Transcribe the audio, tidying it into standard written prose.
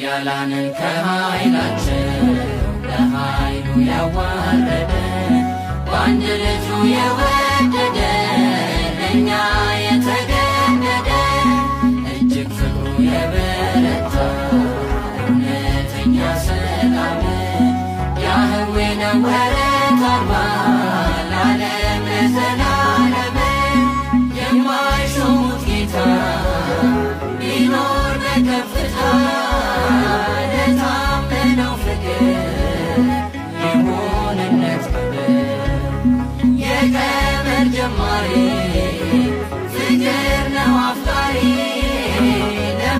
ኃያላንን ከኃይላቸው በኃይሉ ያዋረደ፣ በአንድ ልጁ የወደደ፣ ለእኛ የተገደደ፣ እጅግ ፍቅሩ የበረታ፣ እውነተኛ ሰላም ያህዌ ነው ወረት አልባ ለዓለም ለዘላለም። የማይሾሙት ጌታ ቢኖር በከፍታ።